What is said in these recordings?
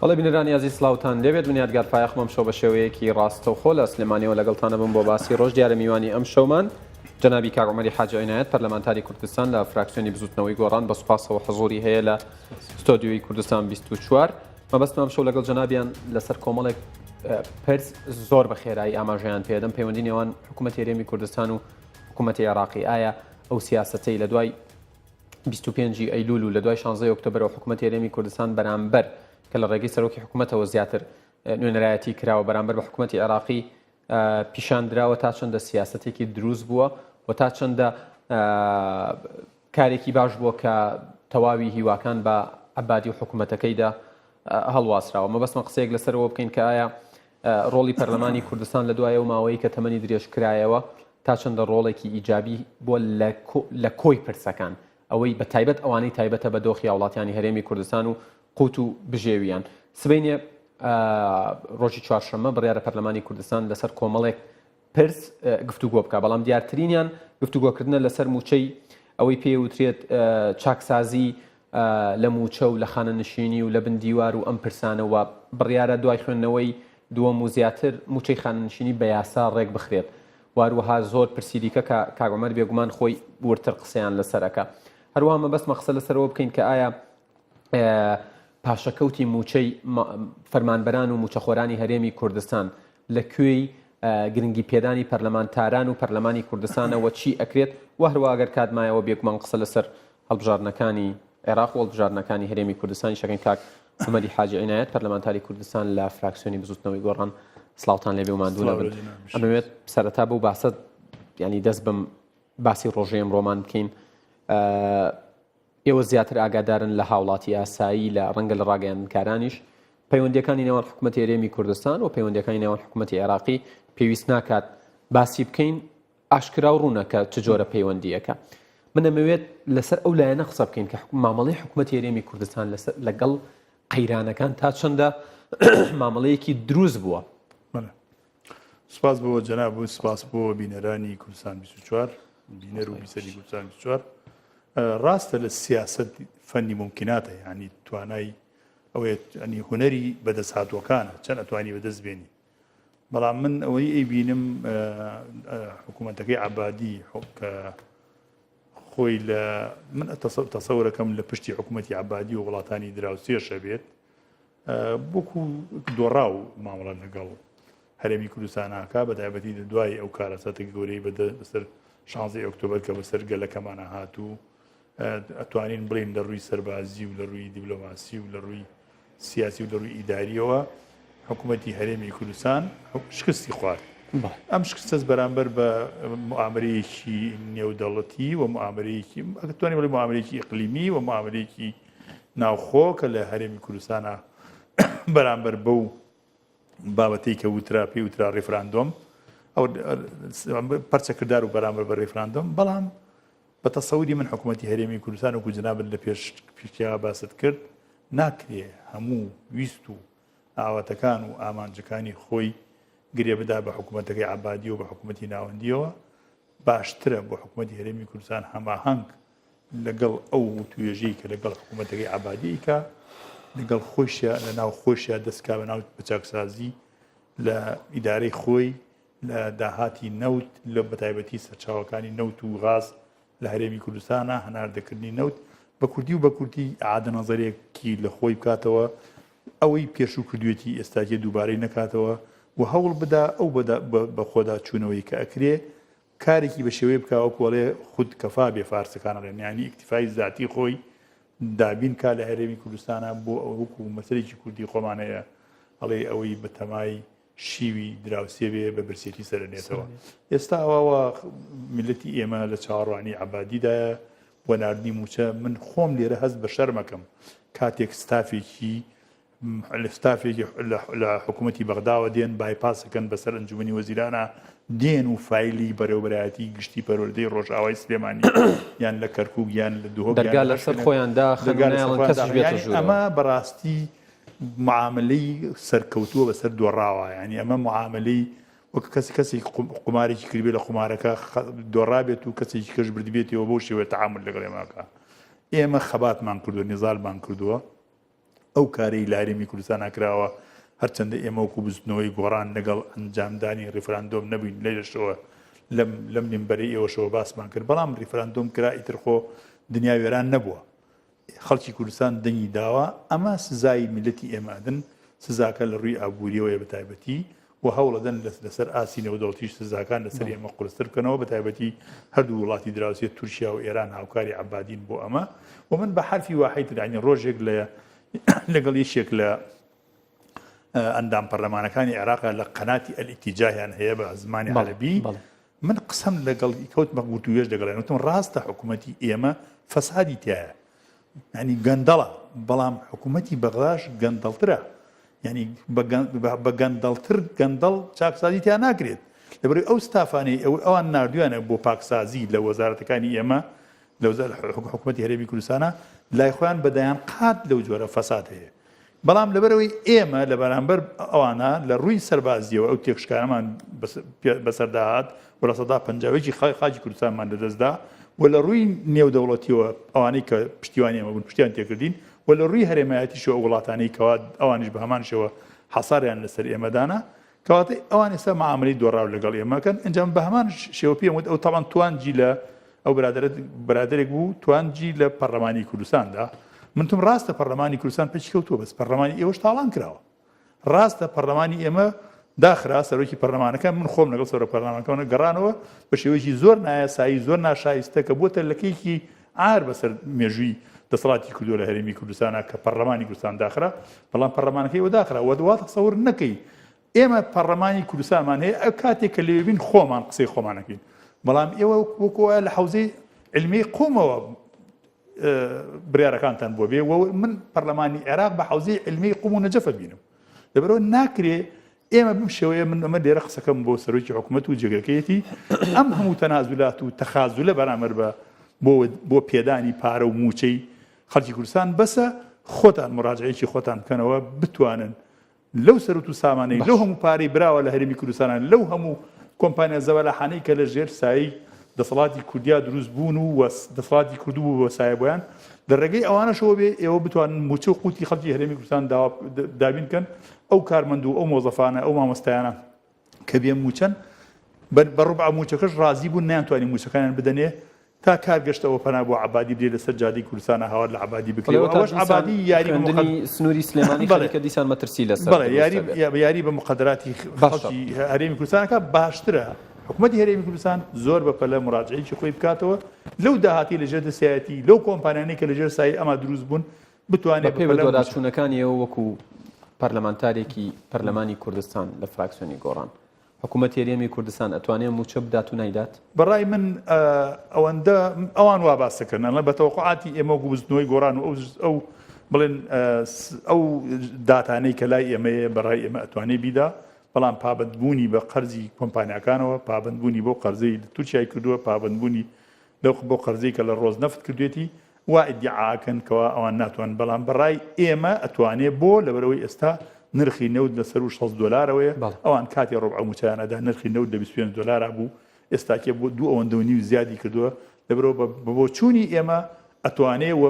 بەڵێ بینەرانی ئازیز سڵاوتان لێبێت من یادگار فایەقم ئەمشەو بە شێوەیەکی ڕاستەوخۆ لە سلێمانیەوە لەگەڵتانە بم بۆ باسی ڕۆژ دیارە میوانی ئەم شەومان جەنابی کاک عومەری حاجی عینایەت پەرلەمانتاری کوردستان لە فراکسیۆنی بزوتنەوەی گۆڕان بە سوپاسەوە حزوری هەیە لە ستۆدیۆی کوردستان 24 مەبەستم ئەمشەو لەگەڵ جەنابیان لەسەر کۆمەڵێک پرس زۆر بە خێرایی ئاماژەیان پێدەم پەیوەندی نێوان حکوومەتی هەرێمی کوردستان و حکوومەتی عێراقی ئایا ئەو سیاسەتەی لە دوای 25 ی ئەیلول و لە دوای 16 ئۆکتۆبەرەوە حکوومەتی هەرێمی کوردستان بەرامبەر کە لە ڕێگەی سەرۆکی حکوومەتەوە زیاتر نوێنەرایەتی کراوە بەرامبەر بە حکوومەتی عێراقی پیشان دراوە تا چەندە سیاسەتێکی دروست بووە و تا چەندە کارێکی باش بووە کە تەواوی هیواکان بە عەبادی و حکوومەتەکەیدا هەڵواسراوە. مەبەستمە قسەیەک لەسەرەوە بکەین کە ئایا ڕۆڵی پەرلەمانی کوردستان لە دوای ئەو ماوەی کە تەمەنی درێژ کرایەوە تا چەندە ڕۆڵێکی ئیجابی بووە لە کۆی پرسەکان ئەوەی بە تایبەت ئەوانەی تایبەتە بە دۆخی هاوڵاتیانی هەرێمی کوردستان و قوت و بژێویان. سبەینێ ڕۆژی چوارشەممە بڕیارە پەرلەمانی کوردستان لەسەر کۆمەڵێک پرس گفتوگۆ بکا، بەڵام دیارترینیان گفتوگۆکردنە لەسەر مووچەی ئەوەی پێی وترێت چاکسازی لە مووچە و لە خانەنشینی و لە بن دیوار و ئەم پرسانە و بڕیارە دوای خوێندنەوەی دووەم و زیاتر مووچەی خانەنشینی بە یاسا ڕێک بخرێت و هەروەها زۆر پرسی دیکە کە کاک عومەر بێگومان خۆی وردتر قسەیان لەسەر ئەکا. هەروەها مەبەستمە قسە لەسەرەوە بکەین کە ئایا پاشەکەوتی مووچەی فەرمانبەران و مووچەخۆرانی هەرێمی کوردستان لە کوێی گرنگی پێدانی پەرلەمانتاران و پەرلەمانی کوردستانەوە چی ئەکرێت و هەروە ئەگەر کات مایەوە بێگومان قسە لەسەر هەڵبژاردنەکانی عێراق و هەڵبژاردنەکانی هەرێمی کوردستانی شەکەین کاک عومەری حاجی عینایەت پەرلەمانتاری کوردستان لە فراکسیۆنی بزوتنەوەی گۆڕان سڵاوتان لێبێ و ماندوو نەبن ئەمەوێت سەرەتا بەو باسە ینی دەست بم باسی ڕۆژەی ئەمڕۆمان بکەین ئێوە زیاتر ئاگادارن لە هاوڵاتی ئاسایی لە ڕەنگە لە ڕاگەیاندنکارانیش پەیوەندیەکانی نێوان حکوومەتی هەرێمی کوردستان و پەیوەندیەکانی نێوان حکوومەتی عێراقی پێویست ناکات باسی بکەین ئاشکرا و ڕوونە کە چ جۆرە پەیوەندیەکە من ئەمەوێت لەسەر ئەو لایەنە قسە بکەین کە مامەڵەی حکوومەتی هەرێمی کوردستان لەسەر لەگەڵ قەیرانەکان تا چەندە مامەڵەیەکی دروست بووە. سپاس بۆ جەناب و سپاس بۆ بینەرانی کوردستان 24 بینەر و بیسەری کوردستان 24 ڕاستە لە سیاست فەنی ممکناتە ینی توانای ئەوەیە ینی هونەری بەدەست هاتووەکانە چەند ئەتوانی بەدەست بێنی بەڵام من ئەوەی ئەیبینم حکوومەتەکەی عبادی کە خۆی لە من تەسەورەکەم لە پشتی حکوومەتی عبادی و وڵاتانی دراوسێشە بێت وەکو دۆڕاو مامەڵە لەگەڵ هەرێمی کوردستان ئاکا بە تایبەتی لە دوای ئەو کارەساتە گەورەی بەسەر شانزەی ئۆکتۆبەر کە بەسەر گەلەکەمانە هات و ئەتوانین بڵین لە ڕووی سەربازی و لە ڕووی دیبلۆماسی و لە ڕووی سیاسی و لە ڕووی ئیداریەوە حکوومەتی هەرێمی کوردستان شکستی خوارد ئەم شکستەس بەرامبەر بە معاملەیەکی نێودەوڵەتی و معاملەیەکی ئەتوانین بڵێ معاملەیەکی ئیقلیمی و معاملەیەکی ناوخۆ کە لە هەرێمی کوردستانە بەرامبەر بەو بابەتەی کە وترا پێی وترا ڕیفراندۆم ئەو پەرچەکردار و بەرامبەر بە ڕیفراندۆم بەڵام بە تەسەوری من حکوومەتی هەرێمی کوردستان و جنابت لە پێش پیشیا باست کرد ناکرێ هەموو ویست و ئاواتەکان و ئامانجەکانی خۆی گرێ بدا بە حکوومەتەکەی عبادی و بە حکوومەتی ناوەندیەوە باشترە بۆ حکوومەتی هەرێمی کوردستان هەماهەنگ لەگەڵ ئەو وتوێژەی کە لەگەڵ حکوومەتەکەی عەبادی ئەیکا، لەگەڵ خۆیشیا لە ناو خۆیشیا دەست کا بە ناو بە چاکسازی لە ئیدارەی خۆی لە داهاتی نەوت لە بەتایبەتی سەرچاوەکانی نەوت و غاز لە هەرێمی کوردستانە هەناردەکردنی نەوت بە کوردی و بە کورتی ئعادە نەزەرێکی لە خۆی بکاتەوە ئەوەی پێشوو کردوێتی ئێستاکێ دووبارەی نەکاتەوە و هەوڵ بدا ئەو بەخۆدا چوونەوەی کە ئەکرێ کارێکی بە شێوەیە بکا وەکو ئەڵێ خود کەفا بێ فارسەکان ئەڵێن یانی ئیکتیفای زاتی خۆی دابین کا لە هەرێمی کوردستانە بۆ ئەوە وەکو مەسەلێکی کوردی خۆمان هەیە ئەڵێ ئەوەی بە تەمای شیوی دراوسێ بێ بە برسێتی سەرنێتەوە ئێستا ئەوە میلەتی ئێمە لە چاوەڕوانی عەبادیدایە بۆ ناردنی موچە من خۆم لێرە هەست بە شەرمەکەم کاتێک ستافێکی ستافێکی لە حکوومەتی بەغداوە دێن بایپاسەکەن بەسەر ئەنجومەنی وەزیرانە دێن و فایلی بەرێوبەرایەتی گشتی پەروەردەی ڕۆژئاوای سلێمانی یان لە کەرکک یان لە دهۆک دەرگا لەسەر خۆیان داخن ئەمە بەڕاستی معاملەی سەرکەوتووە بەسەر دۆڕاوە ینی ئەمە معاملەی وەک کەسی کەسێک قومارێکی کردبێ لە قومارەکە دۆڕابێت و کەسێکی کەش بردبێتەوە بۆ شێوە تعامل لەگەڵ ئێماکە ئێمە خەباتمان کردووە نزالمان کردووە. ئەو کارەی لە هەرێمی کوردستانا کراوە، هەرچەندە ئێمە وەکو بزوتنەوەی گۆڕان لەگەڵ ئەنجامدانی ڕیفراندۆم نەبووین، لێرەشەوە لەم لەم مینبەرەی ئێوەشەوە باسمان کرد، بەڵام ڕیفراندۆم کرا ئیتر خۆ دنیا وێران نەبووە، خەڵکی کوردستان دەنگی داوە، ئەمە سزای میللەتی ئێمە ئەدەن، سزاکە لە ڕووی ئابووریەوەیە بە تایبەتی و هەوڵەدەن لەسەر ئاستی نێودەوڵەتیش سزاکان لەسەر ئێمە قورستر بکەنەوە بە تایبەتی هەردوو وڵاتی دراوسێ تورکیا و ئێران هاوکاری عەبادین بۆ ئەمە و من بە حەرفی واحید یانی ڕۆژێک لە لەگەڵ یەکێک لە ئەندام پەرلەمانەکانی عێراق لە قەناتی ئەلئیتیجاهیان هەیە بە زمانی عەرەبی من قسەم لەگەڵ کەوتمە وتوێژ لەگەڵیان وتم ڕاستە حکوومەتی ئێمە فەسادی تایە ینی گەندەڵە بەڵام حکوومەتی بەغداش گەندەڵترە ینی بە گەندەڵتر گەندەڵ چاکسازی تیا ناکرێت لەبەر ئەو ستافانەی ئەو ئەوان نردویانە بۆ پاکسازی لە وەزارەتەکانی ئێمە لە حکوومەتی هەرێمی کوردستانە لای خۆیان بەدەیان قات لەو جۆرە فەساد هەیە بەڵام لەبەرئەوەی ئێمە لە بەرامبەر ئەوانە لە ڕووی سەربازییەوە ئەو تێکشکانەمان بەسەردا هات و 51% خاکی کوردستانمان لەدەستدا و لە ڕووی نێودەوڵەتیەوە ئەوانەی کە پشتیوانی ئێمە بوون پشتیان تێکردین و لە ڕووی هەرێمایەتیشەوە ئەو وڵاتانەی کەوا ئەوانیش بە هەمان شێوە حەساریان لەسەر ئێمە دانا کەواتە ئەوان ئێستا معاملەی دۆڕاو لەگەڵ ئێمە کەن ئینجا بە هەمان شێوە پێم وت ئەو تاوان توانجی لە ئەو برادەرە برادەرێک بوو توانجی لە پەرلەمانی کوردستاندا من تم ڕاستە پەرلەمانی کوردستان پێچ کەوتووە بەس پەرلەمانی ئێوەش تاڵان کراوە ڕاستە پەرلەمانی ئێمە داخرا سەرۆکی پەرلەمانەکە من خۆم لەگەڵ سەرۆک پەرلەمانەکەەوە گەڕانەوە بە شێوەیەکی زۆر نایاسایی زۆر ناشایستە کە بۆتە لەکەیەکی عار بەسەر مێژووی دەسەڵاتی کوردوە لە هەرێمی کوردستانە کە پەرلەمانی کوردستان داخرا بەڵام پەرلەمانەکەی ئەوە داخرا وە وا تەسەور نەکەی ئێمە پەرلەمانی کوردستانمان هەیە ئەو کاتێک کە لەوێ بین خۆمان قسەی خۆمان ئەکەین بەڵام ئێوە وەکو وایە لە حەوزەی علمی قومەوە بڕیارەکانتان بۆ بێ و من پەرلەمانی عێراق بە حەوزەی علمی قوم و نەجەفە بینم لەبەرەوە ناکرێ ئێمە بەم شێوەیە من ئەمە لێرە قسەکەم بۆ سەرۆکی حکوومەت و جێگرەکەیەتی ئەم هەموو تەنازولات و تەخازولە بەرامبەر بە بۆ بۆ پێدانی پارە و موچەی خەڵکی کوردستان بەسە خۆتان مراجعەیەکی خۆتان بکەنەوە بتوانن لەو سەروت و سامانەی لەو هەموو پارەی براوە لە هەرێمی کوردستانە لەو هەموو کۆمپانیا زەبەلاحانەی کە لە ژێر سایەی دەسەڵاتی کوردیا دروست بوون و دەسەڵاتی کوردو بوو بە سایە بۆیان لە ڕێگەی ئەوانەشەوە بێ ئێوە بتوانن موچە و قوتی خەڵکی هەرێمی کوردستان دابین بکەن ئەو کارمەند و ئەو مۆزەفانە ئەو مامۆستایانە کە بێ موچەن بە ڕوبع موچەکەش ڕازی بوون نەیانتوانی موچەکانیان بدەنێ تا کار گەشتەوە پەنا بۆ عەبادی برێ لەسەر جادەی کوردستانە هاوار لە عەبادی بکرێ و ئەوەش عەبادی یاری بە خوێندنی سنووری سلێمانی خەریکە دیسان مەترسی لەسەر بەڵێ یاری یاری بە مقەدەراتی خەڵکی هەرێمی کوردستان ئەکا باشترە حکوومەتی هەرێمی کوردستان زۆر بە پەلە مراجعەیەکی خۆی بکاتەوە لەو داهاتی لەژێر دەستیایەتی لەو کۆمپانیانەی کە لەژێر سایەی ئەما دروست بوون بتوانێت بەپێی بەدواداچوونەکانی ئێوە وەکو پەرلەمانتارێکی پەرلەمانی کوردستان لە فراکسیۆنی گۆڕان حکوومەتی هەرێمی کوردستان ئەتوانێ مووچە بدات و نایدات؟ بەڕای من ئەوەندە ئەوان وا باس دەکەن ئەڵێن بە تەوەقوعاتی ئێمە وەکو بزوتنەوەی گۆڕان و ئەو بڵێن ئەو داتانەی کە لای ئێمەیە بەڕای ئێمە ئەتوانێ بیدا بەڵام پابەندبوونی بە قەرزی کۆمپانیاکانەوە پابەندبوونی بۆ قەرزەی تورکیای کردووە پابەندبوونی لەو بۆ قەرزەی کە لە ڕۆزنەفت کردوێتی وا ئیدیعا ئەکەن کەوا ئەوان ناتوانن بەڵام بەڕای ئێمە ئەتوانێ بۆ لەبەرئەوەی ئێستا نرخی نەوت لە سەروو 60 دۆلارەوەیە ئەوان کاتی ڕوبعە موچەیان ئەدا نرخی نەوت لە 25 دۆلارا بوو ئێستاکێ بۆ دوو ئەوەندە و نیو زیادی کردووە لەبەرئەوە بە بۆچوونی ئێمە ئەتوانێ و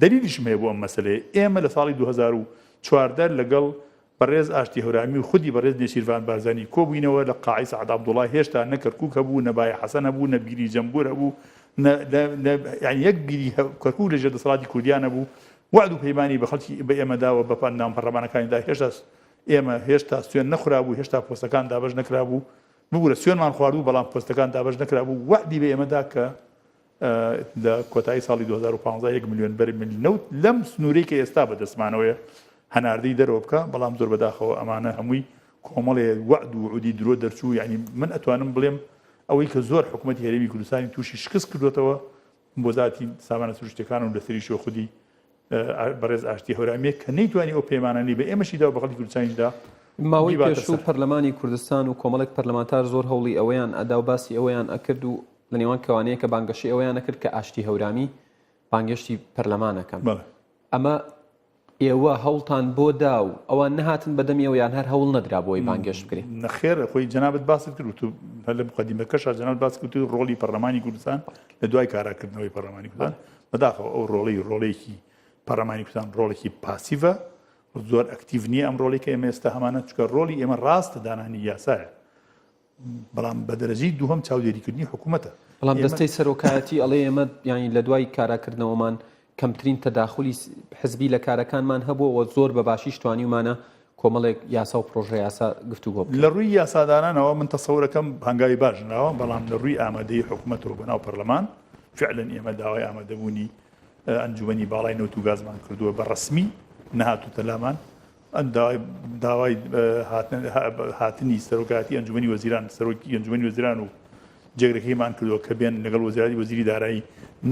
دەلیلیشم هەیە بۆ ئەم مەسەلەیە ئێمە لە ساڵی 2014 لەگەڵ بەڕێز ئاشتی هەورامی و خودی بەڕێز نێچیرڤان بارزانی کۆبووینەوە لە قاعەی سەعد عەبدوڵا هێشتا نە کەرکوک هەبوو نە بایە حەسەن هەبوو نە بیری جەمبور هەبوو نە نە یانی یەک بیری کەرکوک لە ژێر دەسەڵاتی کوردیا نەبوو وەعد و پەیمانی بە خەڵکی بە ئێمە داوە بە ئەندام پەڕلەمانەکانی دا هێشتا ئێمە هێشتا سوێن نەخورابوو هێشتا پۆستەکان دابەش نەکرابوو ببورە سوێنمان خواردبوو بەڵام پۆستەکان دابەش نەکرابوو وەعدی بە ئێمە دا کە لە کۆتایی ساڵی 2015 یەک ملیۆن بەرمیل نەوت لەم سنوورەی کە ئێستا بەدەستمانەوەیە هەناردەی دەرەوە بکە، بەڵام زۆر بەداخەوە ئەمانە هەمووی کۆمەڵێ وەعد و وعودی درۆ دەرچوو، یانی من ئەتوانم بڵێم ئەوەی کە زۆر حکوومەتی هەرێمی کوردستانی تووشی شکست کردوێتەوە بۆ زاتی سامانە سروشتیەکان و لەسەریشەوە خودی بەڕێز ئاشتی هەورامیە کە نەیتوانی ئەو پەیمانانەی بە ئێمەشی دا و بە خەڵکی کوردستانیش دا ماوەی پێشوو پەرلەمانی کوردستان و کۆمەڵێک پەرلەمانتار زۆر هەوڵی ئەوەیان ئەدا و باسی ئەوەیان ئەکرد و لە نێوان کەوانەیە کە بانگەشەی ئەوەیان ئەکرد کە ئاشتی هەورامی بانگێشتی پەرلەمان ئەکەن ئەمە ئێوە هەوڵتان بۆ دا و ئەوان نەهاتن بەدەم ئێوە یان هەر هەوڵ نەدرا بۆی بانگێشت بکرێ؟ نەخێر خۆی جەنابت باست کرد وتو هەر لە مقدمەکەشا جەنابت باست کرد وتو ڕۆڵی پەرلەمانی کوردستان لە دوای کاراکردنەوەی پەرلەمانی کوردستان بەداخەوە ئەو ڕۆڵەی ڕۆڵێکی. پەرلەمانی کوردستان ڕۆڵێکی پاسیڤە، زۆر ئەکتیڤ نییە ئەم ڕۆڵی کە ئێمە ئێستا هەمانە، چونکە ڕۆڵی ئێمە ڕاستە دانانی یاسایە، بەڵام بە دەرەجەی دووهەم چاودێریکردنی حکوومەتە. بەڵام دەستەی سەرۆکایەتی ئەڵێ ئێمە یانی لە دوای کاراکردنەوەمان کەمترین تەداخولی حزبی لە کارەکانمان هەبووە و زۆر بە باشیش توانیومانە کۆمەڵێک یاسا و پڕۆژە یاسا گفتوگۆ بکەین. لە ڕووی یاسادانانەوە من تەسەورەکەم هەنگاوی باش نراوە، بەڵام لە ڕووی ئامادەیی حکوومەتەوە بۆ ناو پەرلەمان فعلەن ئێمە داوای ئامادەبوونی ئەنجومەنی باڵای نەوت و گازمان کردووە بە ڕەسمی نەهاتووتە لامان، داوای هاتنی سەرۆکایەتی ئەنجومەنی وەزیران سەرۆکی ئەنجومەنی وەزیران و جێگرەکەیمان کردووە کە بێن لەگەڵ وەزیراتی وەزیری دارایی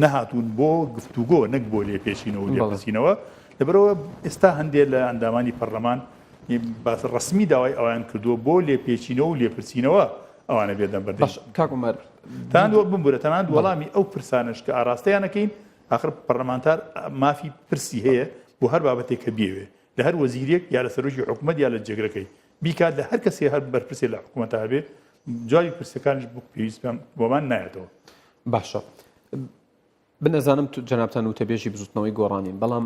نەهاتوون بۆ گفتوگۆ نەک بۆ لێپێچینەوە و لێپرسینەوە لەبەرەوە ئێستا هەندێک لە ئەندامانی پەرلەمان باس ڕسمی داوای ئەوان کردووە بۆ لێپێچینەوە و لێپرسینەوە ئەوانە بێدەم بەردەم کاک عومەر تان بمبورە تەنان وەڵامی ئەو پرسانەش کە ئاراستەیانەکەین ئاخر پەرلەمانتار مافی پرسی هەیە بۆ هەر بابەتێک کە بیەوێ لە هەر وەزیرێک یا لە سەرۆکی حکومەت یا لە جێگرەکەی بیکات لە هەر کەسێ هەر بەرپرسێ لە حکومەتا هەبێ جوابی پرسەکانیش بۆ پێویست بۆمان نایەتەوە. باشە من ئەزانم جەنابتان وتەبێژی بزوتنەوەی گۆڕانین بەڵام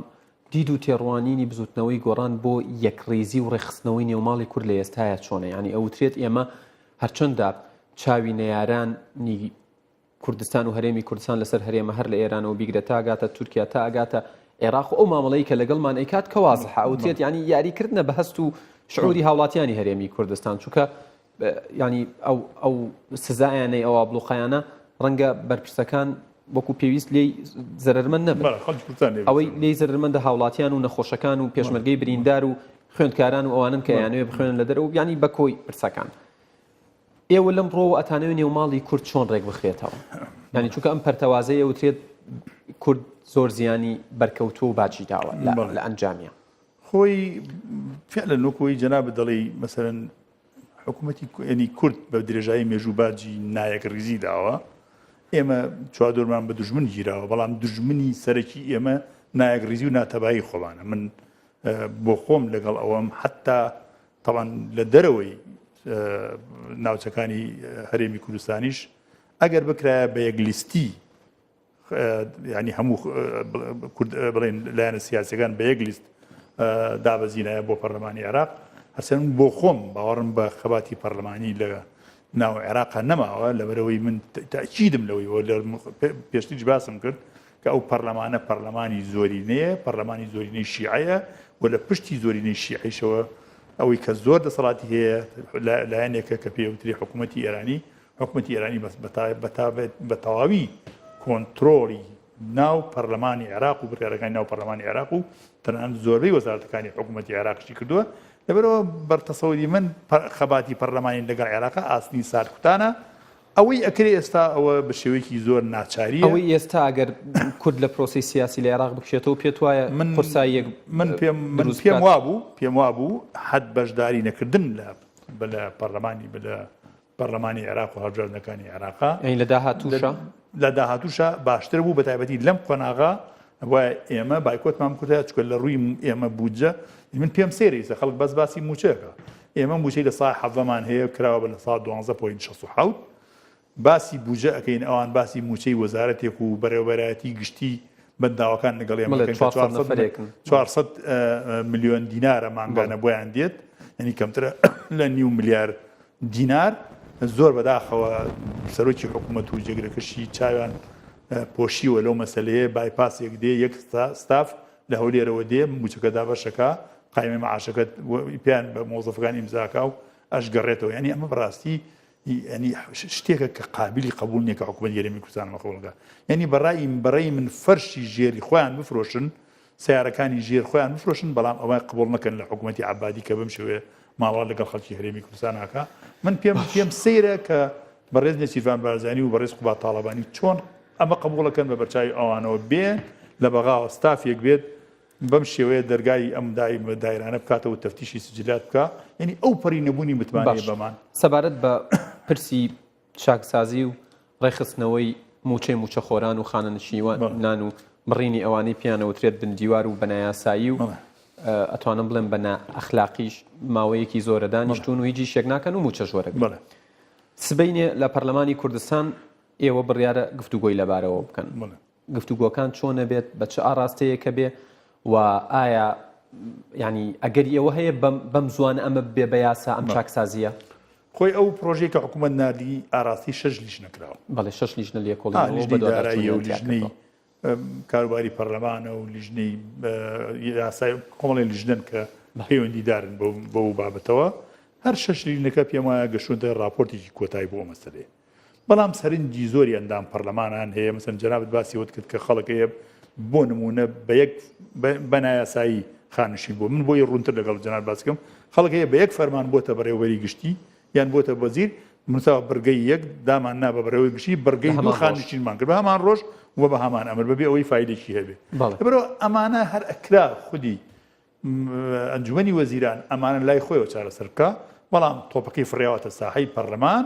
دید و تێڕوانینی بزوتنەوەی گۆڕان بۆ یەکڕیزی و ڕێکخستنەوەی نێوماڵی کورد لە ئێستایا چۆنە یانی ئەوترێت ئێمە هەرچەندە چاوی نەیارانی کوردستان و هەرێمی کوردستان لەسەر هەرێمە هەر لە ئێرانەوە بیگرە تا ئەگاتە تورکیا تا ئەگاتە عێراق و ئەو مامەڵەی کە لەگەڵمان ئەیکات کە وازحە ئەوترێت یانی یاریکردنە بە هەست و شعوری هاوڵاتیانی هەرێمی کوردستان چونکە ینی ئەو ئەو سزایانەی ئەو ئابلوقایانە ڕەنگە بەرپرسەکان وەکو پێویست لێی زەرمەند نەبن ئەوەی لێی زەرمەندە هاوڵاتیان و نەخۆشەکان و پێشمەرگەی بریندار و خوێندکاران و ئەوانن کە یانەوێ بخوێنن لە دەرەوە ینی بە کۆی پرسەکان ئێوە لەم ڕۆوە ئەتانەوێ نێوماڵی کورد چۆن ڕێک بخرێتەوە؟ یانی چونکە ئەم پەرتەوازەیە وترێت کورد زۆر زیانی بەرکەوتووە و باجی داوە لە ئەنجامیان. خۆی فعلا وەکوی جەنابت دەڵێی مەسەرەن حکوومەتی ینی کورد بە درێژایی مێژوو باجی نایەک ڕیزی داوە ئێمە چوادۆرمان بە دژمن گیراوە بەڵام دژمنی سەرەکی ئێمە نایەک ڕیزی و ناتەبایی خۆمانە من بۆ خۆم لەگەڵ ئەوەم حتا تەبعەن لە دەرەوەی ناوچەکانی هەرێمی کوردستانیش ئەگەر بکرایە بە یەک لیستی ینی هەموو کورد بڵێن لایەنە سیاسەکان بە یەک لیست دابەزینایە بۆ پەرلەمانی عێراق هەرچەند بۆ خۆم باوەڕم بە خەباتی پەرلەمانی لە ناو عێراق نەماوە لەبەرەوەی من تاکیدم لەوەی پێشتریش باسم کرد کە ئەو پەرلەمانە پەرلەمانی زۆرینەیە، پەرلەمانی زۆرینەی شیعەیە و لە پشتی زۆرینەی شیعەیشەوە ئەوەی کە زۆر دەسەڵاتی هەیە لایەنێکە کە پێی وترێ حکوومەتی ئێرانی، حکوومەتی ئێرانی بەس بە تەواوی کۆنترۆڵی ناو پەرلەمانی عێراق و بڕیارەکانی ناو پەرلەمانی عێراق و تەنانەت زۆربەی وەزارەتەکانی حکوومەتی عێراقیشی کردووە. لەبەرئەوە بەر تەسەوری من خەباتی پەرلەمانی لەگەڵ عێراق ئاسنی ساردکوتانە ئەوەی ئەکرێ ئێستا ئەوە بە شێوەیەکی زۆر ناچارییە. ئەوەی ئێستا ئەگەر کورد لە پرۆسەی سیاسی لە عێراق بکشێتەوە پێت وایە من قورساییەک من پێم من دروست پێم بکات؟ وابوو پێم وابوو حەد بەشداری نەکردن لە لە پەرلەمانی لە پەرلەمانی عێراق و هەڵبژاردنەکانی عێراقا یانی لە داهاتووشا؟ لە داهاتووشا باشتر بوو بە تایبەتی لەم قۆناغە وایە ئێمە بایکۆتمان بکردایە چونکە لە ڕووی ئێمە بودجە من پێم سەیرە ئیستا خەڵک بەس باسی مووچەکە ئێمە مووچەی لە سا حەڤەمان هەیە کراوە بە لە سا دوانزە point 67 باسی بودجە ئەەکەین ئەوان باسی مووچەی وەزارەتێک و بەڕێوەبەرایەتی گشتی بەنداوەکان لەگەڵ ئێمە بڵێ ئەکەن کە 400 نەفەرێکن. 400 ملیۆن دینارە مانگانە بۆیان دێت یعنی کەمترە لە نیو ملیار دینار زۆر بەداخەوە سەرۆکی حکوومەت و جێگرەکەشی چاویان پۆشیوە لەو مەسلەیە بایپاسێک دێ یەک ستاف لە هەولێرەوە دێ موچەکە دابەشەکە قایمە معاشەکە پێیان بە مۆزەفەکان ئیمزاکا و ئەشگەڕێتەوە یعنی ئەمە بەڕاستی ینی شتێکە کە قابلی قبول نییە کە حکوومەت هەرێمی کوردستان ئەمە قبوڵ بکات یعنی بەڕای بەڕێی من فەرشی ژێری خۆیان بفرۆشن سەیارەکانی ژێر خۆیان بفرۆشن بەڵام ئەوە قبوڵ نەکەن لە حکوومەتی عەبادی کە بەم شێوەیە ماڵە لەگەڵ خەڵکی هەرێمی کوردستان ناکا من پێم پێم سەیرە کە بەڕێز نێچیرڤان بارزانی و بەڕێز قوباد تاڵەبانی چۆن ئەمە قبوڵەکەن بە بەرچاوی ئەوانەوە بێ لە بەغاوە ستافێک بێت بەم شێوەیە دەرگای ئەم دایرانە بکاتەوە تەفتیشی سجلات بکە یعنی ئەو پەری نەبوونی متمانەیە بەمان سەبارەت بە پرسی چاکسازی و ڕێکخستنەوەی مووچەی مووچەخۆران و خانەنشینان و بڕینی ئەوانەی پێیان ئەوترێت بن دیوار و بە نایاسایی و ئەتوانم بڵێم بە نائەخلاقیش ماوەیەکی زۆرە دانیشتوون و هیچ ئیشێک ناکەن و مووچەش وەرەگرن. سبەینێ لە پەرلەمانی کوردستان ئێوە بڕیارە گفتوگۆی لەبارەوە بکەن. گفتوگۆکان چۆن ئەبێت، بە چ ئاڕاستەیەکە بێ و. و ئایا یانی ئەگەری ئەوە هەیە بەم زوانە ئەمە ببێ بە یاسا ئەم چاکسازییە؟ خۆی ئەو پرۆژەی کە حکوومەت ناردی ئاراستەی شەش لیژنە کراوە. بەڵێ شەش لیژنە لێکۆڵینەوە و لیژنەی دارایی و بەدواداچوونیان تیا لیژنەی کردووە. کاروباری پەرلەمانە و لیژنەی یاسای کۆمەڵی لیژنەن کە پەیوەندیدارن بەو بابەتەوە. هەر شەش لیژنەکە پێم وایە گەشتوونەتە ڕاپۆرتێکی کۆتایی بۆ ئەو مەسەلەیە. بەڵام سەرنجی زۆری ئەندام پەرلەمانان هەیە، مەسەن جەنابت باسی ئەوەت کرد کە خەڵک هەیە بۆ نموونە بە یەک بە نایاسایی خانشین بووە، من بۆی ڕوونتر لەگەڵ جەناب باس بکەم، خەڵک هەیە بە یەک فەرمان بۆتە بەڕێوەبەری گشتی یان بۆتە وەزیر، منسا بڕگەی یەک دامان نا بە بەڕێوەبەری گشتی، بڕگەی دوو خانشینمان کرد بە هەمان ڕۆژ و بە هەمان ئەمر بەبێ ئەوەی فایلێکی هەبێ. لەبەرئەوە ئەمانە هەر ئەکرا خودی ئەنجومەنی وەزیران ئەمانە لای خۆیەوە چارەسەر بکا، بەڵام تۆپەکەی فڕیاوەتە ساحەی پەرلەمان،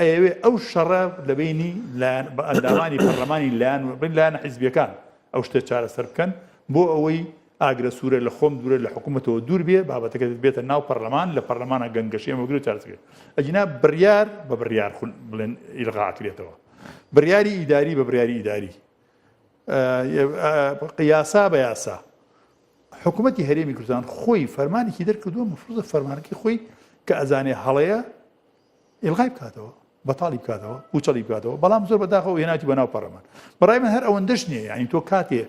ئەیەوێ ئەو شەڕە لە بەینی لایەن بە ئەندامانی پەرلەمانی لایەن و لایەنە حیزبیەکان ئەو شتە چارەسەر بکەن بۆ ئەوەی ئاگرە سوورە لە خۆم دوورە لە حکوومەتەوە دوور بێ بابەتەکە بێتە ناو پەرلەمان لە پەرلەمانە گەنگەشەی ئەمە بگرێ و چارەسەر بکرێ ئەگینا بڕیار بە بڕیار خول بڵێن ئیلغا ئەکرێتەوە بڕیاری ئیداری بە بڕیاری ئیداری یاسا بە یاسا حکوومەتی هەرێمی کوردستان خۆی فەرمانێکی دەرکردووە مفروضە فەرمانەکەی خۆی کە ئەزانێ هەڵەیە ئیلغای بکاتەوە بەتاڵی بکاتەوە پوچەڵی بکاتەوە بەڵام زۆر بەداخەوە هێناتی بەناو پەرلەمان بەڕای من هەر ئەوەندەش نییە یعنی تۆ کاتێ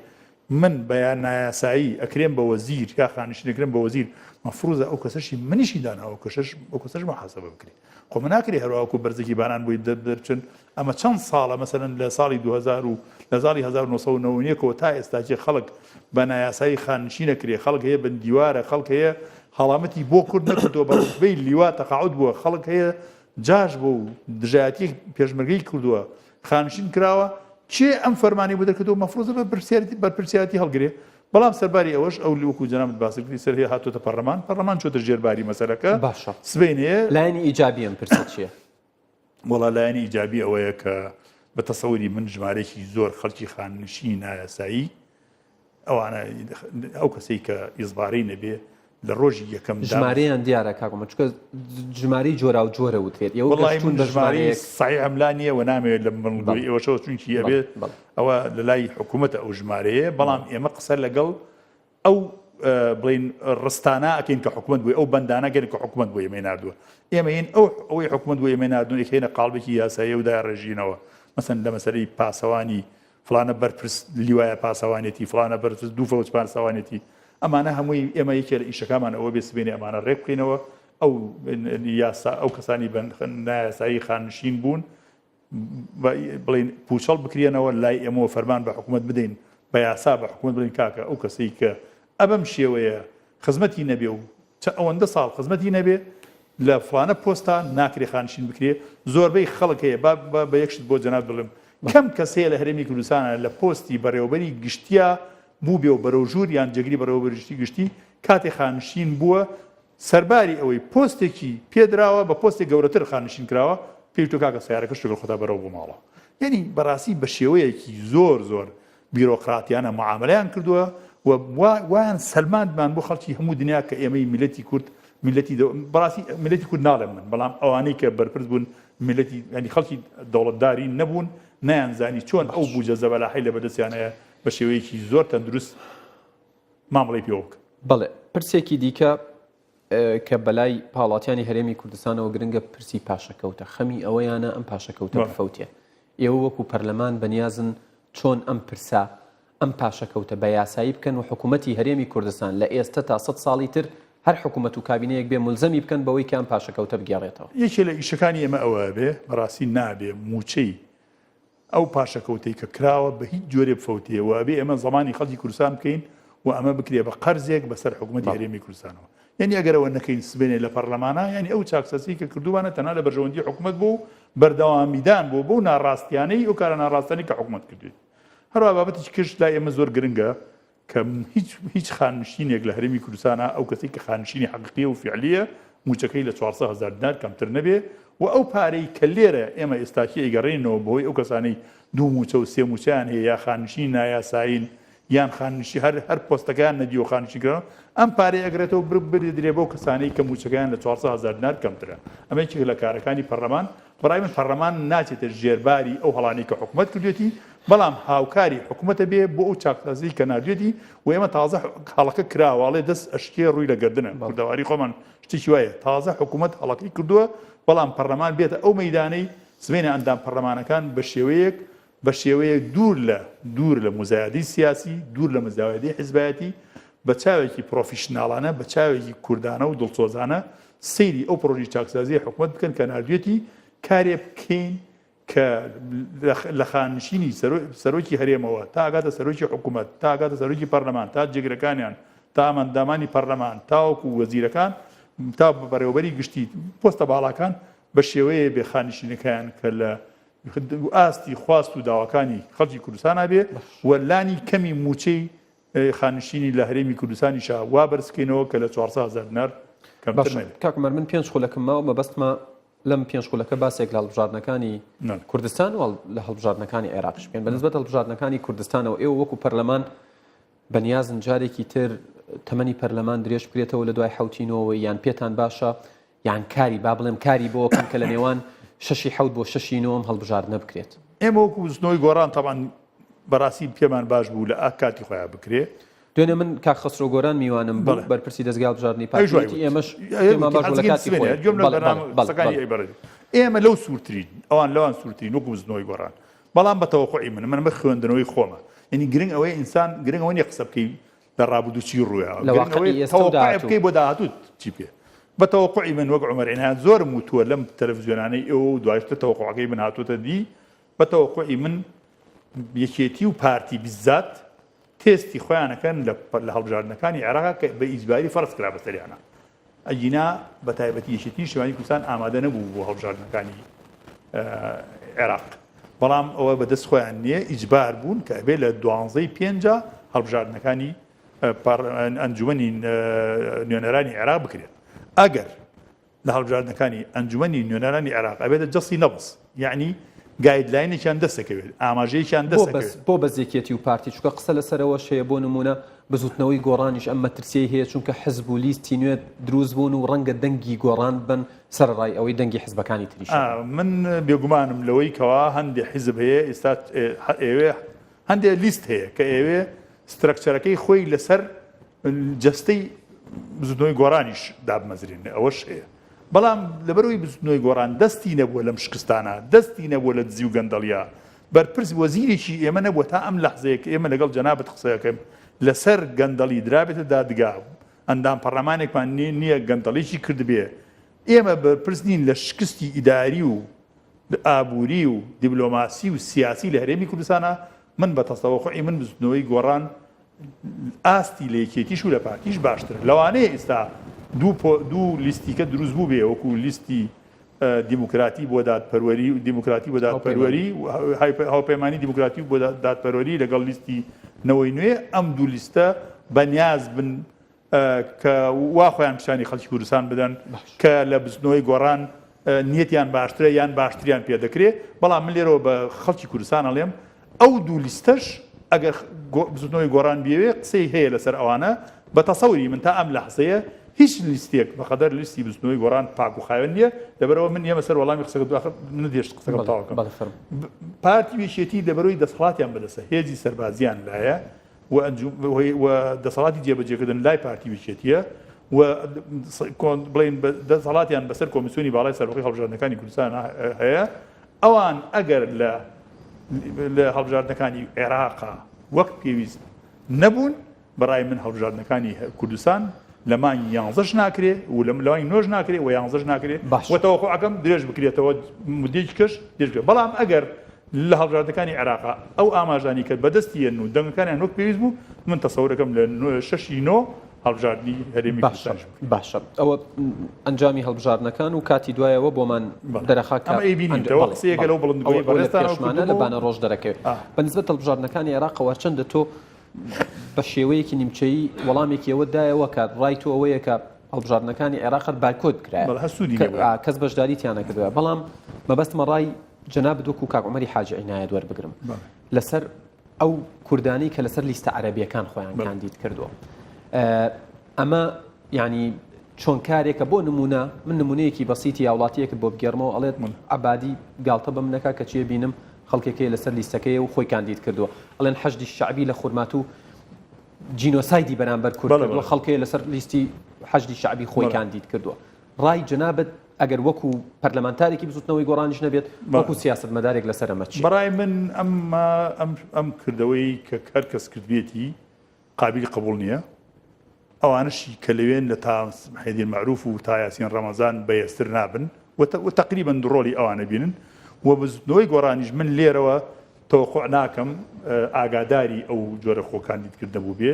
من بەیان نایاسایی ئەکرێم بە وەزیر یا خانشین ئەکرێم بە وەزیر مەفروزە ئەو کەسەشی منیشی دانا ئەو کەسەش ئەو کەسەش محاسبە بکرێ خۆ من ناکرێ هەروەکو بەرزێکی بانان بۆی دەرچن ئەمە چەند ساڵە مەسەلەن لە ساڵی 2000 و لە ساڵی 1991 ەوە تا ئێستاکی خەڵک بە نایاسایی خانشین ئەکرێ خەڵک هەیە بندیوارە خەڵک هەیە هەڵامەتی بۆ کورد نەکردووە بە ڕوتبەی لیوا تەقاعود بووە خەڵک هەیە جاش بوو و دژایەتی پێشمەرگەی کردووە خانشین کراوە کێ ئەم فەرمانی بۆ دەرکردووە مەفروزە بە بەرپرسیارەتی هەڵگرێ بەڵام سەرباری ئەوەش ئەو وەکو جەنابت باست کردی سەر هەیە هاتۆتە پەرلەمان پەرلەمان چۆتە ژێر باری مەسەلەکە باشە سبەینێ لایەنی ئیجابی ئەم پرسە چییە؟ وەڵا لایەنی ئیجابی ئەوەیە کە بە تەسەوری من ژمارەیەکی زۆر خەڵکی خاننشینی نایاسایی ئەوانە ئەو کەسەی کە ئیزبارەی نەبێ لە ڕۆژی یەکەم ژمارەیان دیارە کاکۆمە چکە ژمارەی جۆرا و جۆرە وترێت ئێوە وڵی من ژمارەی سای ئەملا نییە و نامەوێت لە بنگۆی ئێوەشەوە چونکی ئەبێ ئەوە لە لای حکوومەتە ئەو ژمارەیە بەڵام ئێمە قسە لەگەڵ ئەو بڵین ڕستانە ئەکەین کە حکومت بووی ئەو بەندانە گەن کە حکومت بۆ ئێمەی نردووە ئێمە یین ئەو ئەوەی حکومت بۆ ئێمە نردون یەکەینە قاڵبێکی یاسایی و داڕێژینەوە مەسەن لە مەسەرەی پاسەوانی فلانە بەرپرس لیوایە پاسەوانێتی فلانە بەرپرس دوو فەوج پاسەوانێتی ئەمانە هەمووی ئێمە یەکێ لە ئیشەکەمان ئەوە بێ سبێنێ ئەمانە ڕێک بخەینەوە ئەو یاسا ئەو کەسانی نایاسایی خانشین بوون بڵین پوچەڵ بکرێنەوە لای ئێمەوە فەرمان بە حکوومەت بدەین بە یاسا بە حکوومەت بڵین کاکە ئەو کەسەی کە ئەبەم شێوەیە خزمەتی نەبێ و چە ئەوەندە ساڵ خزمەتی نەبێ لە فڵانە پۆستا ناکرێ خانشین بکرێ زۆربەی خەڵک هەیە با بە یەک شت بۆ جەناب بڵێم کەم کەس هەیە لە هەرێمی کوردستانە لە پۆستی بەڕێوەبەری گشتیا بووبێ و بەرەو ژوور یان جێگری بەڕێوەبەری گشتی کاتێ خانشین بووە سەرباری ئەوەی پۆستێکی پێدراوە بە پۆستێک گەورەتر خانشین کراوە پێی تۆ کاکە سیارەکەش لەگەڵ خۆتا بەرەو بۆ ماڵەوە یعنی بەڕاستی بە شێوەیەکی زۆر زۆر بیرۆقراتیانە معامەلەیان کردووە و وایان سەلماندمان بۆ خەڵکی هەموو دنیا کە ئێمەی میلەتی کورد میلەتی بەڕاستی میلەتی کورد ناڵێم من بەڵام ئەوانەی کە بەرپرس بوون میلەتی ینی خەڵکی دەوڵەتداری نەبوون نەیانزانی چۆن ئەو بوجە زەبەلاحەی لە بەردەستیان هەیە بە شێوەیەکی زۆر تەندروست مامەڵەی پێوە بکەن. بەڵێ پرسێکی دیکە کە بەلای پاڵاتیانی هەرێمی کوردستانەوە گرنگە پرسی پاشەکەوتە خەمی ئەوەیانە ئەم پاشەکەوتە بفەوتێ ئێوە وەکو پەرلەمان بەنیازن چۆن ئەم پرسە ئەم پاشەکەوتە بە یاسایی بکەن و حکوومەتی هەرێمی کوردستان لە ئێستە تا سە ساڵی تر هەر حکوومەت و کابینەیەک بێ ملزەمی بکەن بەوەی کە ئەم پاشەکەوتە بگێڕێتەوە. یەکێ لە ئیشەکانی ئێمە ئەوە بێ بەڕاستی نابێ مووچەی ئەو پاشەکەوتەی کە کراوە بە هیچ جۆرێ بفەوتێ و ئەبێ ئێمە زەمانی خەڵکی کوردستان بکەین و ئەمە بکرێ بە قەرزێک بەسەر حکوومەتی هەرێمی کوردستانەوە. یانی ئەگەر ئەوە نەکەین سبەینێ لە پەڕلەمانا یانی ئەو چاکسازیەی کە کردوومانە تەنها لە بەرژەوەندی حکومەت بوو و بەردەوامیدان بوو بەو ناڕاستیانەی ئەو کارە ناڕاستانەی کە حکومەت کردوێتی. هەروەها بابەتێکی کەش لای ئێمە زۆر گرنگە کە هیچ هیچ خاننشینێک لە هەرێمی کوردستانا ئەو کەسەی کە خاننشینی حەقیقیە و فیعلیە مووچەکەی لە 400 هەزار دینار کەمتر نەبێ و ئەو پارەی کە لێرە ئێمە ئێستاکی ئەیگەڕێنینەوە بەهۆی ئەو کەسانەی دوو مووچە و سێ مووچەیان هەیە یا خاننشینی نایاسایین یان خاننشی هەر هەر پۆستەکەیان نەدیوە خاننشین کراون ئەم پارەی ئەگرێتەوە بدرێ بەو کەسانەی کە مووچەکەیان لە 400 هەزار دینار کەمترە. ئەمە یەکێکە لە کارەکانی پەرلەمان. بەڕای من پەرلەمان ناچێتە ژێرباری ئەو هەڵانەی کە حکومەت کردوێتی. بەڵام هاوکاری حکومەتە بێ بۆ ئەو چاکسازیەی کە ناردوێتی و ئێمە تازە هەڵەکە کراوە ئەڵێ دەست ئەشکێ ڕووی لە گەردنە کوردەواری خۆمان شتێکی وایە تازە حکومەت هەڵەکەی کردووە بەڵام پەرلەمان بێتە ئەو مەیدانەی سبەینێ ئەندام پەرلەمانەکان بە شێوەیەک بە شێوەیەک دوور لە دوور لە موزایەدەی سیاسی دوور لە مزاوێدەی حزبایەتی بە چاوێکی پرۆفیشناڵانە بە چاوێکی کوردانە و دڵسۆزانە سەیری ئەو پرۆژەی چاکسازیی حکومەت بکەن کە ناردوێتی کارێ بکەین کە لە خانشینی سەرۆکی هەرێمەوە تا ئەگاتە سەرۆکی حکوومەت تا ئەگاتە سەرۆکی پەرلەمان تا جێگرەکانیان تا ئەندامانی پەرلەمان تاوەکو وەزیرەکان تا بەڕێوەبەری گشتی پۆستە باڵاکان بە شێوەیە بێ خانشینەکەیان کە لە ئاستی خواست و داواکانی خەڵکی کوردستانە بێ و لانی کەمی موچەی خانشینی لە هەرێمی کوردستانیشا وا بەرزکەینەوە کە لە 400 هەزار دینار کەمتر نەبێت. کاک عومەر من پێنج خولەکم ماوە مەبەستمە لەم پێنج خولەکە باسێک لە هەڵبژاردنەکانی کوردستان و لە هەڵبژاردنەکانی عێراقش بکەین. بە نسبەت هەڵبژاردنەکانی کوردستانەوە ئێوە وەکو پەرلەمان بەنیازن جارێکی تر تەمەنی پەرلەمان درێژ بکرێتەوە لە دوای حەوتی نۆوە یان پێتان باشە یان کاری با بڵێم کاری بۆ کەم کە لە نێوان شەشی حەوت بۆ شەشی نۆم هەڵبژاردنە بکرێت؟ ئێمە وەکو بزوتنەوەی گۆڕان تەبعەن بەڕاستی پێمان باش بوو لە ئاک کاتی خۆیان بکرێ. دوێنێ من کاک خەسرۆ گۆران میوانم بوو بەرپرسی دەزگای هەڵبژاردنی پارتی وتی ئێمەش پێمان باش بوو لە کاتی خۆی. گوێم لە بەرنامە قسەکانی ئەی بەڕێز ئێمە لەو سوورترین ئەوان لەوان سوورترین وەکو بزوتنەوەی گۆڕان بەڵام بە تەوەقوعی من من ئەمە خوێندنەوەی خۆمە یعنی گرنگ ئەوەیە ئینسان گرنگ ئەوە نییە قسە بکەی لە ڕابردوو چی ڕوویا لە واقعی ئێستا و داهاتوو بکەی بۆ داهاتوو چی بکەی بە تەوەقوعی من وەک عومەر عینایەت زۆرم وتووە لەم تەلەڤزیۆنانەی ئێوە و دوایش لە تەوەقوعەکەی من هاتووەتە دی بە تەوەقوعی من یەکێتی و پارتی بیزات تێستی خۆیانەکەن لە هەڵبژاردنەکانی عێراق کە بە ئیجباری فەرز کرا بەسەریانە ئەگینا بە تایبەتی یەکێتی نیشتمانی کوردستان ئامادە نەبوو بۆ هەڵبژاردنەکانی عێراق بەڵام ئەوە بەدەست خۆیان نییە ئیجبار بوون کە ئەبێ لە دوانزەی پێنجا هەڵبژاردنەکانی ئەنجومەنی نوێنەرانی عێراق بکرێت ئەگەر لە هەڵبژاردنەکانی ئەنجومەنی نوێنەرانی عێراق ئەبێتە جەسی نەبز یەعنی guideline ێکیان دەست دەکەوێت ئاماژەیەکیان دەست بۆ بەس دەکەوێت. بۆ بەس یەکێتی و پارتی چونکە قسە لەسەرەوەش هەیە بۆ نمونە بزوتنەوەی گۆڕانیش ئەم مەترسیەی هەیە چونکە حزب و لیستی نوێ دروست بوون و ڕەنگە دەنگی گۆڕان ببەن سەرەڕای ئەوەی دەنگی حزبەکانی تریش ئا من بێگومانم لەوەی کەوا هەندێ حزب هەیە ئێستا ئەیەوێ هەندێ لیست هەیە کە ئەیەوێ structure ەکەی خۆی لەسەر جەستەی بزوتنەوەی گۆڕانیش دابمەزرێنێ ئەوەش هەیە بەڵام لەبەرئەوەی بزوتنەوەی گۆڕان دەستی نەبووە لەم شکستانە دەستی نەبووە لە دزی و گەندەڵیا بەرپرس وەزیرێکی ئێمە نەبووە تا ئەم لەحزەیە کە ئێمە لەگەڵ جەنابت قسەکەم لەسەر گەندەڵی درابێتە دادگا ئەندام پەڕلەمانێکمان نییە گەندەڵیی کردبێ ئێمە بەرپرس نین لە شکستی ئیداری و ئابووری و دیبلۆماسی و سیاسی لە هەرێمی کوردستانا، من بە تەسەوەقوعی من بزوتنەوەی گۆڕان ئاستی لە یەکێتیش و لە پارتیش باشترە. لەوانەیە ئیستا دوو لیستیکە دروست بووبێ وەکو لیستی دیموکراتی بۆ دادپەروەری و دیموکراتی بۆ دادپەروەری هاوپەیمانی دیموکراتی بۆ دادپەروەری لەگەڵ لیستی نەوەی نوێ ئەم دوو لیستە بەنیاز بن کە وا خۆیان پیشانی خەڵکی کوردستان بدەن کە لە بزنەوەی گۆڕان نیەتیان باشترە یان باشتریان پێ دەکرێ بەڵام من لێرەوە بە خەڵکی کوردستان ئەڵێم ئەو دوو لیستەش ئەگەر بزوتنەوەی گۆڕان بیەوێ قسەی هەیە لەسەر ئەوانە بە تەسەوری من تا ئەم لەحزەیە هیچ لیستێک بەقەدەر لیستی بزوتنەوەی گۆڕان پاک و خاوێن نییە لەبەرەوە من یەمە سەر وەڵامی قسەکە دواخر نەدێشت قسەکەم تەواو کەم پارتی و یەکێتی لەبەرەوەی دەسەڵاتیان بەدەستە هێزی سەربازیان لایە و و دەسەڵاتی جێبەجێکردن لای پارتی و یەکێتییە و بڵێین دەسەڵاتیان بەسەر کۆمیسیۆنی باڵای سەربەخۆی هەڵبژاردنەکانی کوردستان هەیە ئەوان ئەگەر لە لە هەڵبژاردنەکانی عێراقا وەک پێویست نەبوون بەڕای من هەڵبژاردنەکانی کوردستان لە مانگی یانزەش ناکرێ و لە مانگی نۆش ناکرێ و یانزەش ناکرێ باش. و تەوەقوعەکەم درێژ بکرێتەوە مدەیەکی کەش درێژ بکرێت بەڵام ئەگەر لە هەڵبژاردنەکانی عێراقا ئەو ئاماژانەی کە بەدەستی یەن و دەنگەکانیان وەک پێویست بوو من تەسەورەکەم لە شەشی نۆ هەڵبژاردنی هەرێمی باشە کوردستانیش بکرێت. باشە ئەوە ئەنجامی هەڵبژاردنەکان و کاتی دوایەوە بۆمان بەڵێ. دەرەخا کە ئەمە ئەیبینین ئەنج ئەوە بەڵێ قسەیەکە بەڵێ لەو ئەوە بڵندگۆی ئەوە لە بەڕێزتانەوە پێشمانە لە کردوومەوە بانە ڕۆژ دەرەکەوێت ئا. بە نسبەت هەڵبژاردنەکانی عێراقەوە هەرچەندە تۆ بە شێوەیەکی نیمچەیی وەڵامێکی ئەوەت دایەوە کە ڕای تۆ ئەوەیە کە هەڵبژاردنەکانی عێراق هەر بایکۆت کرایە بەڵێ هەر سوودی کە نەبوو. ئا کەس بەشداری تیا نەکردووە بەڵام مەبەستمە ڕای جەنابت وەکو کاک عومەری حاجی عینایەت وەربگرم لەسەر ئەو کوردانەی کە لەسەر لیستە عەرەبیەکان خۆیان کاندید کردووە ئەمە یعنی چۆن کارێکە بۆ نمونە من نمونەیەکی بەسیتی هاوڵاتیەکت بۆ بگێڕمەوە ئەڵێت عبادی گاڵتە بەم نەکا کە چیە بینم خەڵکێک هەیە لەسەر لیستەکەیە و خۆی کاندید کردووە. ئەڵێن حەشدی شەعبی لە خورماتوو جینۆسایدی بەرامبەر کورد کردووە، خەڵک هەیە لەسەر لیستی حەشدی شەعبی خۆی کاندید کردووە. ڕای جەنابت ئەگەر وەکو پەرلەمانتارێکی بزوتنەوەی گۆڕانیش نەبێت وەکو سیاسەتمەدارێک لەسەر ئەمە چییە؟ بەڕای من ئەمە ئەم کردەوەی کە هەر کەس کردبێتی قابیلی قبوڵ نییە، ئەوانەشی کە لەوێن لە تا محێدین مەعروف و تا یاسین ڕەمەزان بەهێزتر نابن و تەقریبەن ڕۆڵی ئەوانە بینن و بزوتنەوەی گۆڕانیش من لێرەوە تەوەقوع ناکەم ئاگاداری ئەو جۆرە خۆ کاندیدکردنە بووبێ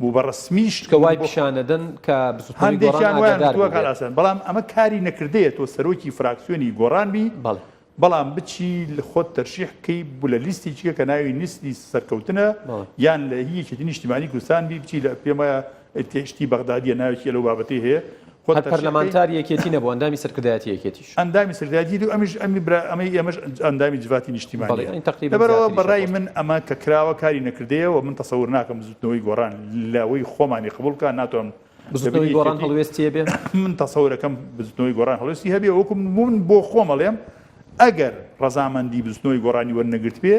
و بە ڕەسمیش کە وای پیشانەدەن کە بزوتنەوەی گۆڕان هەندێکیان وایان ئاگادار وتووە بووبێ. کاک ئاسان بەڵام ئەمە کاری نەکردەیە تۆ سەرۆکی فراکسیۆنی گۆڕان بی بەڵێ. بەڵام بچی خۆت تەرشیح بکەی بو لە لیستێکیکە کە ناوی لیستی سەرکەوتنە بەڵێ. یان لە هی یەکێتی نیشتیمانی کوردستان بی بچی لە پێم وایە شتی بەغدادیە ناوێکی لەو بابەتەی هەیە خۆت هەر تەرشیح بکەی. پەرلەمانتاری یەکێتی نەبوو ئەندامی سەرکردایەتی یەکێتیش. ئەندامی سەرکردایەتی و ئەمیش ئەمی برا ئەمەی ئێمەش ئەندامی جڤاتی بەڵێ نیشتیمانیە یانی تەقریبەن لەبەرئەوە زیاتریشە بە ڕای پۆست. من ئەمە کە کراوە کاری نەکردەیە و من تەسەور ناکەم بزوتنەوەی گۆڕان لەوەی خۆمانی قبوڵ بکا ناتوانم بزوتنەوەی گۆڕان هەڵوێستی هەبێ؟ من تەسەورەکەم بزوتنەوەی گۆڕان هەڵوێستی هەبێ وەکو من بۆ خۆم ئەڵێم ئەگەر ڕەزامەندی بزوتنەوەی گۆڕانی وەرنەگرتبێ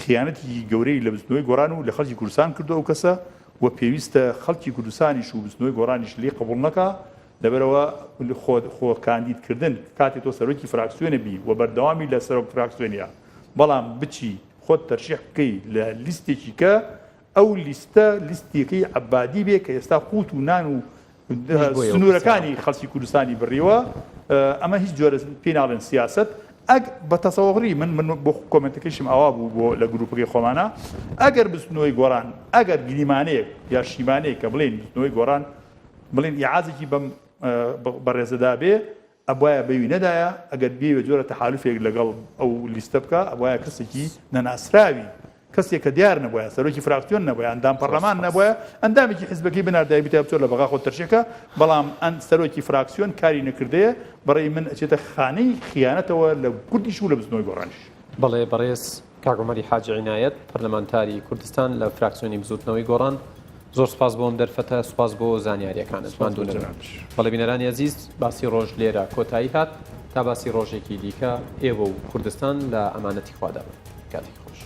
خیانەتێکی گەورەی لە بزوتنەوەی گۆڕان و لە خەڵکی کوردستان کردو ئەو کەسە و پێویستە خەڵکی کوردستانیش و بزوتنەوەی گۆڕانیش لێی قبوڵ نەکا لەبەرئەوە خۆ خۆ کاندید کردن کاتێ تۆ سەرۆکی فراکسیۆنە بی و بەردەوامی لە سەرۆک فراکسیۆنیا بەڵام بچی خۆت تەرشیح بکەی لە لیستێکی کە ئەو لیستە لیستێکەی عەبادی بێ کە ئێستا قوت و نان و سنوورەکانی خەڵکی کوردستانی بڕیوە ئەمە هیچ جۆرە پێی ناڵێن سیاسەت ئەگ بە تەسەوڕی من من بۆ کۆمنتەکەیشم ئاوا بوو بۆ لە گروپەکەی خۆمانە ئەگەر بزوتنەوەی گۆڕان ئەگەر گریمانەیەک یا شیمانەیەک کە بڵێن بزوتنەوەی گۆڕان بڵێن ئیعازێکی بەم بەڕێزەدا بێ ئەبوایە بەوی نەدایە ئەگەر بیەوێ جۆرە تەحالوفێک لەگەڵ ئەو لیستە بکا ئەبوایە کەسێکی نەناسراوی کەسێک کە دیار نەبوایە سەرۆکی فراکسیۆن نەبوایە ئەندام پەرلەمان نەبوایە ئەندامێکی حزبەکەی بناردایە بتایە بچۆ لە بەغا خۆت تەرشێکە بەڵام ئەن سەرۆکی فراکسیۆن کاری نەکردەیە بەڕێی من ئەچێتە خانەی خیانەتەوە لە کوردیش و لە بزوتنەوەی گۆڕانیش. بەڵێ بەڕێز کاک عومەری حاجی عینایەت پەرلەمانتاری کوردستان لە فراکسیۆنی بزوتنەوەی گۆڕان زۆر سوپاس بۆ ئەم دەرفەتە سوپاس بۆ زانیاریەکانت ماندوو نەبن بەڵێ بینەرانی ئەزیز باسی ڕۆژ لێرە کۆتایی هات تا باسی ڕۆژێکی دیکە ئێوە و کوردستان لە ئەمانەتی خوادا بن کاتێکی خۆش.